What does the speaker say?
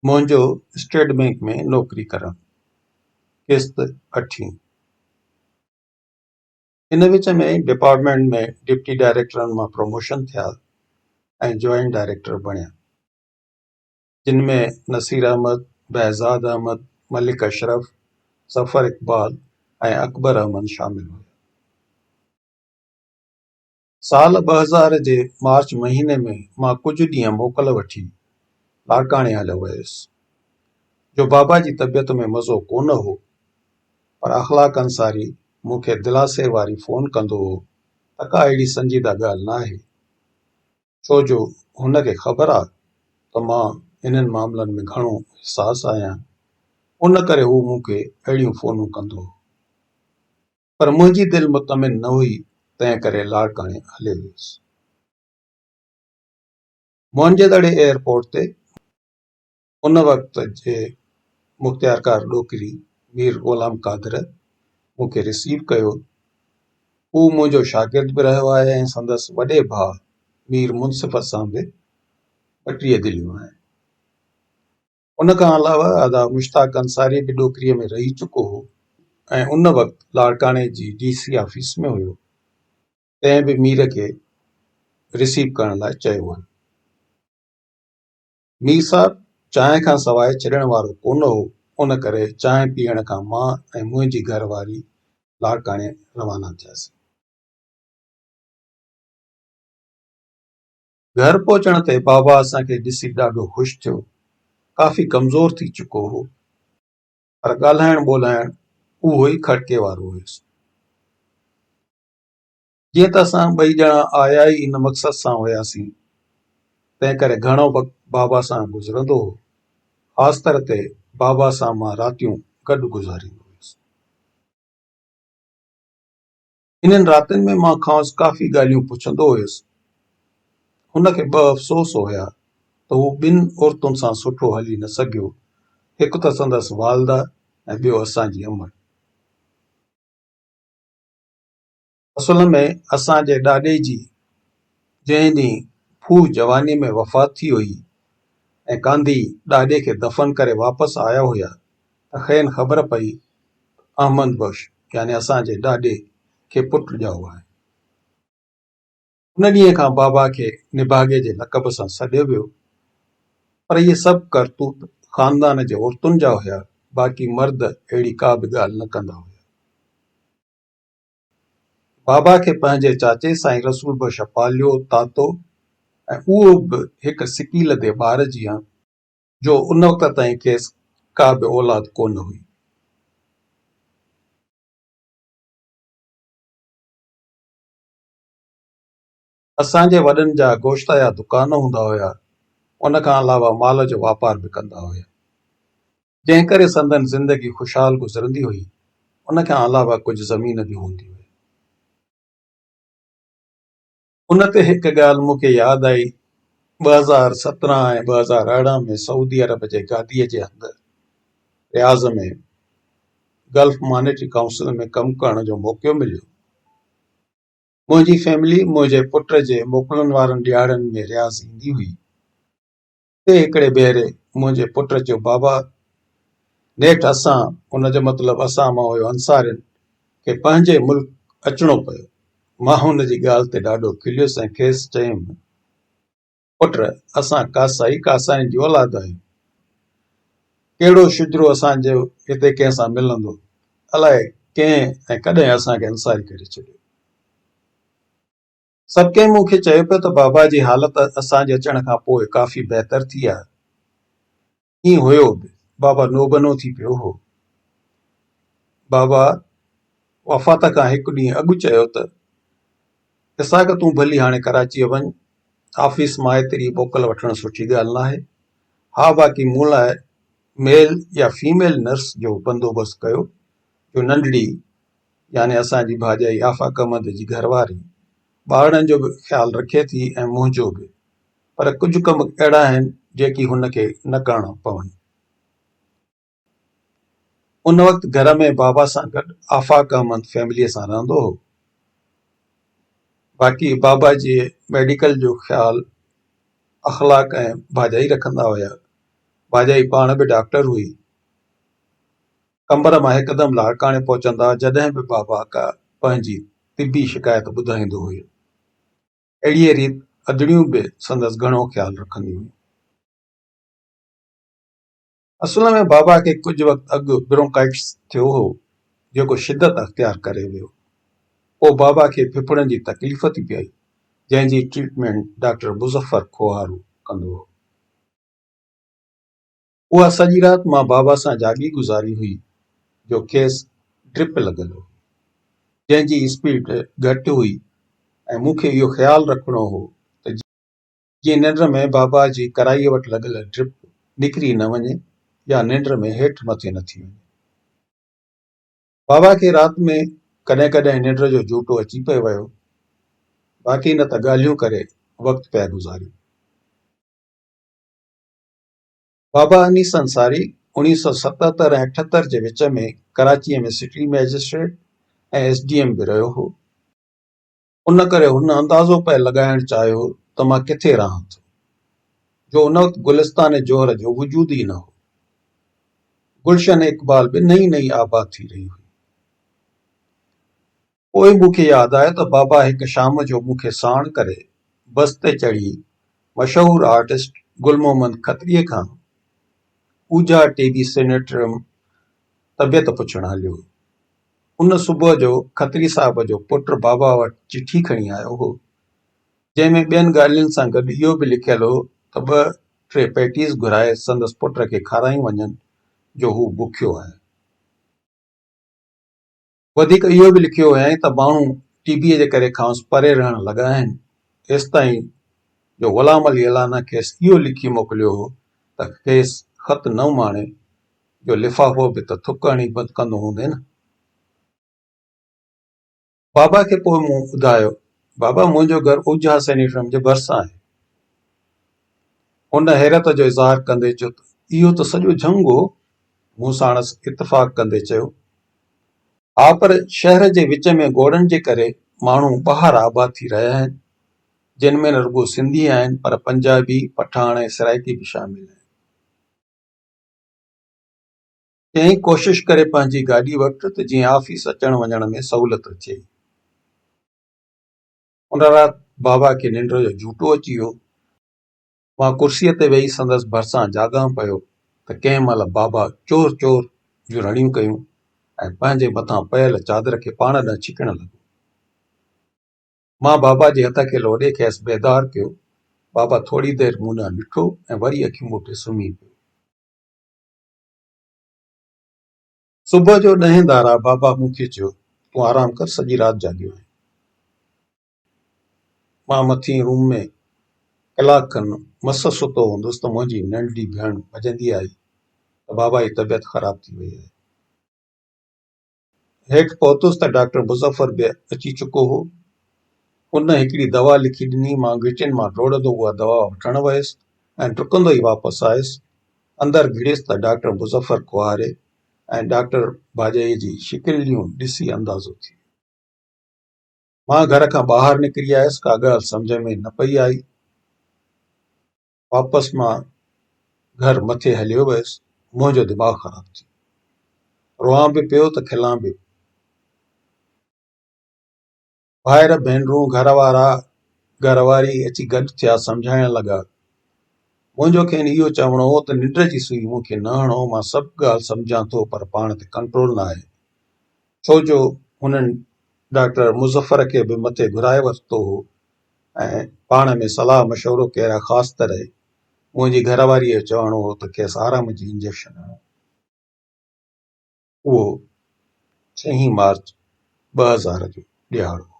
منهنجو state bank ۾ نوڪري ڪرڻ، قسط اٺين. ان وچ ۾ ڊپارٽمينٽ ۾ ڊپٽي ڊائريڪٽرن مان پروموشن ٿيا ۽ جوائنٽ ڊائريڪٽر بڻيا، جن ۾ نصير احمد، بهزاد احمد، ملڪ اشرف، ظفر اقبال ۽ اڪبر احمد شامل هيا. سال 2000 جي مارچ مهيني ۾ مان ڪجهه ڏينهن موڪل وٺي لاڙڪاڻي هليو ويس، جو بابا جي طبيعت ۾ مزو ڪونه هو، پر اخلاق انصاري مون کي دلاسي واري فون ڪندو هو ته ڪا اهڙي سنجيده ڳالهه ناهي، ڇو جو هن کي خبر آ ته مان انهن معاملن ۾ گهڻو حساس آهيان، ان ڪري هو مون کي اهڙيون فونون ڪندو هو. پر منهنجي دل مطمئن نه هئي، تنهن ڪري لاڙڪاڻي هليو ويس. موهن جي دڙي ايئرپورٽ تي ان وقت جي مختيارڪار ڏوڪري مير غلام قادر مون کي رسيو ڪيو. هو منهنجو شاگرد به رهيو آهي ۽ سندس وڏي ڀاء مير منصف سان به 32 دليون آهن. ان کان علاوه ادا مشتاق انصاري به ڏوڪريء ۾ رهي چڪو هو ۽ ان وقت لاڙڪاڻي جي ڊي سي آفيس ۾ هيو، تنهن به مير کي رسيو ڪرڻ لاء چيو هيو. مير صاحب چانهه کان سواء ڇڏڻ وارو ڪونه هو، ان ڪري چانهه پيئڻ کان مان ۽ منهنجي گهر واري لاڙڪاڻي روانا ٿياسين. گهر پهچڻ تي بابا اسان کي ڏسي ڏاڍو خوش ٿيو. ڪافي ڪمزور ٿي چڪو هو، پر ڳالهائڻ ٻولهائڻ اهو ئي کڙڪي وارو هيس. جيئن ته اسان ٻئي ڄڻا آيا ئي ان مقصد سان هياسين، تنهن ڪري گهڻو وقت بابا سان گذرندو هو. خاص طور تي بابا سان مان راتيون گڏ گذاريندو هيس. انهن راتين ۾ مان کانئس ڪافي ڳالهيون پڇندو هيس. هن کي ٻه افسوس هيا ته هو ٻن عورتن سان سٺو هلي نه سگهيو، هڪ ته سندس والده ۽ ٻيو اسان جي امڙ. اصل ۾ اسان جي ڏاڏي جي جنهن ڏينهن ڦوهه جوانيء ۾ وفات ٿي هئي ۽ ڪانڌي ڏاڏي کي دفن ڪري واپس آيا هيا ته کين خبر پئي ته احمد بخش يعني اسان جي ڏاڏي کي پٽ ڄائو آهي. ان ڏينهن کان بابا کي نڀاڳي جي لقب سان سڏيو ويو. پر اهي سڀ ڪرتوت خاندان جي عورتن جا هيا، باقي مرد اهڙي ڪا به ڳالهه نه ڪندا هيا. بابا کي پنهنجي چاچي سائين رسول بخش پاليو تاتو ۽ اهو به هڪ سڪيلڌي ٻار جيان، جو ان وقت تائين کيس ڪا به اولاد ڪونه هئي. اسان جي وڏن جا گوشت جا دڪان هوندا هيا، ان کان علاوه مال جو واپار به ڪندا هيا، جنهن ڪري سندن زندگي خوشحال گذرندي هئي، ان کان علاوه ڪجهه زمين به هوندي هئي. ان تي هڪ ڳالهه مون کي ياد آئي، 2017 ۽ 2018 ۾ سعودي عرب جي گاديء جي هنڌ رياض ۾ گلف مانيٽري ڪائونسل ۾ ڪم ڪرڻ جو موقعو مليو. منهنجي فيملي منهنجي پٽ جي موڪلن وارن ڏهاڙن ۾ رياض ايندي هئي. اتي هڪڙي ڀيري منهنجي پٽ چيو بابا نيٺ اسان، ان جو مطلب اسان مان هيو انصارين، کي پنهنجي ملڪ اچڻو پيو. مان هن جي ڳالهه تي ڏاڍو کليس ۽ کيس چيم پٽ اسان ڪاسائي ڪاسائين جي اولاد آهيون. ڪهڙو شجرو اسان جو هتي ڪنهن سان ملندو. الائي ڪنهن ۽ ڪڏهن اسان کي انصاري ڪري ڇڏيو. سڀ ڪنهن مون کي چيو پيو ته بابا جي حالت اسان جي اچڻ کان پوء ڪافي بهتر ٿي آهي. ائين هيو به، بابا نوبنو ٿي پيو هو. بابا وفات کان هڪ ڏينهن اڳ چيو ته، اسحاق تون ڀلي هاڻي ڪراچيء وڃ، آفيس مان ايتري موڪل وٺڻ سٺي ڳالهه ناهي. ها باقي مون لاء ميل يا فيميل نرس جو بندوبست ڪيو جو ننڍڙي يعني اسان جي ڀاڄائي آفاق احمد جي گهرواري ٻارڙن جو به خيال رکي ٿي ۽ منهنجو به، پر ڪجهه ڪم اهڙا آهن جيڪي هن کي نه ڪرڻا پون. ان وقت گهر ۾ بابا سان گڏ آفاق احمد فيمليء سان رهندو هو. باقي بابا جي ميڊيڪل جو خيال اخلاق ۽ ڀاڄائي رکندا هيا. ڀاڄائي پاڻ به ڊاڪٽر هئي. قمبر مان هڪدم لاڙڪاڻي پهچندا جڏهن به بابا ڪا پنهنجي طبي شڪايت ٻڌائيندو هيو. اهڙيء ريت ادڙيون به سندس گهڻو خيال رکنديون هيون. اصل ۾ بابا کي ڪجهه وقت اڳ برونڪائٽس ٿيو هو، جيڪو شدت اختيار ڪري ويو. پوء بابا کي ڦڦڙن جي تڪليف ٿي پئي، جنهن جي ٽريٽمينٽ ڊاڪٽر مظفر کوهارو ڪندو هو. اها سڄي رات مان بابا سان جاڳي گذاري هئي، جو کيس ڊرپ لڳل هئي، جنهن جي اسپيڊ گهٽ هئي ۽ مون کي اهو خيال رکڻو هو ته جيئن ننڊ ۾ بابا جي ڪرائيء وٽ لڳل ڊرپ نڪري نه وڃي يا ننڊ ۾ هيٺ مٿي نه ٿي وڃي. بابا کي رات ۾ ڪڏهن ڪڏهن ننڊ جو جهوٽو اچي پئي ويو، باقي نه ته ڳالهيون ڪري وقت پيا گذاريون. بابا انيس انصاري 1977 ۽ 78 جي وچ ۾ ڪراچيء ۾ city magistrate ۽ S D M به رهيو هو. ان ڪري هن اندازو پئي لڳائڻ چاهيو ته مان ڪٿي رهان ٿو، جو ان وقت گلستان جوهر جو وجود ئي نه هو. گلشن اقبال به نئين نئين آباد ٿي رهي هئي. پوء مون کي ياد آيو ته بابا هڪ شام جو مون کي ساڻ ڪري بس تي چڙهي مشهور آرٽسٽ گل محمد کتريء کان اوجها ٽي بي سينيٽريم طبيعت پڇڻ هليو. ان صبح جو کتري صاحب جو پٽ بابا وٽ چٺي کڻي آيو هو، جنهن ۾ ٻين ڳالهين سان گڏ اهو به لکيل هو ته ٻه ٽي پيٽيز گهرائي سندس پٽ کي کارايون وڃن جو هو بکيو آهي. وڌيڪ اهو به لکيو هيائين ته ماڻهو ٽي بيء جي ڪري کانئس پري رهڻ لڳا آهن، ايستائين جو غلام علي الانا کيس اهو لکي موڪليو هو ته کيس خط نه اماڻي جو لفافو به ته ٿڪ هڻي بند ڪندو هوندين نه. بابا کي پوء مون ٻڌايو، بابا منهنجو گهر اوجها سينيٽرم جي ڀرسان آهي. هن حيرت جو اظهار ڪندي چيو ته اهو ته سڄو جهنگ هو. مون ساڻس اتفاق ڪندي چيو، ها پر شهر جي وچ ۾ گوڙن جي ڪري ماڻهو ٻاهر آباد ٿي رهيا آهن، جن ۾ نه رڳو سنڌي آهن پر پنجابي، پٺاڻ ۽ سرائيڪي به شامل آهن. چيائين، ڪوشش ڪري پنهنجي گاڏي وٺ ته جيئن آفيس اچڻ وڃڻ ۾ سهولت ٿئي. ان رات بابا کي ننڊ جو جهوٽو اچي ويو. مان ڪرسيء تي ويهي سندس ڀرسان جاڳان پيو ته ڪنهن مهل بابا چور چور جون رڙيون ڪيون ۽ پنهنجي مٿان پيل چادر کي پاڻ ڏانهن ڇڪڻ لڳو. مان بابا جي هٿ کي لوڏي کيس بيدار ڪيو. بابا ٿوري دير مون ڏانهن ڏٺو ۽ وري اکيون ٻوٽي سمهي پيو. صبح جو ڏهين ڌارا بابا مون کي چيو، تون آرام ڪر سڄي رات جاڳيو آهين. مان مٿين روم ۾ ڪلاڪ کن مس ستو هوندس ته منهنجي ننڍڙي ڀيڻ ڀڄندي آئي ته بابا جي طبيعت خراب ٿي وئي آهي. هيٺ پهتس ته ڊاڪٽر مظفر به اچي چڪو هو. هن هڪڙي دوا لکي ڏني. مان گهٽين مان ڊوڙندو اها دوا وٺڻ ويس ۽ ڊڪندو ئي واپس آيس. اندر گهڙيس ته ڊاڪٽر مظفر کوهاري ۽ ڊاڪٽر ڀاڄائيء جي شڪليون ڏسي اندازو ٿي ويو. مان گهر کان ٻاهر نڪري آيس، ڪا ڳالهه سمجهه ۾ نه پئي آئي. واپس مان گهر مٿي هليو ويس، منهنجو دماغ خراب ٿي ويو. روئان به پيو ته کلان به پيو. ڀائر، ڀينرون، گهر وارا، گهر واري اچي گڏ ٿيا، سمجهائڻ لڳا. منهنجو کين اهو چوڻو هو ته ننڊ جي سوئي مون کي نه هڻو، مان سڀ ڳالهه سمجهان ٿو پر پاڻ تي ڪنٽرول نه آهي. ڇو جو هنن ڊاڪٽر مظفر کي به مٿي گهرائي ورتو هو ۽ پاڻ ۾ صلاح مشورو ڪيرا خاص طرح منهنجي گهر واريء جو چوڻ هو ته کيس آرام جي انجيڪشن هڻو. اهو ڇهين مارچ 2000 جو ڏهاڙو هو.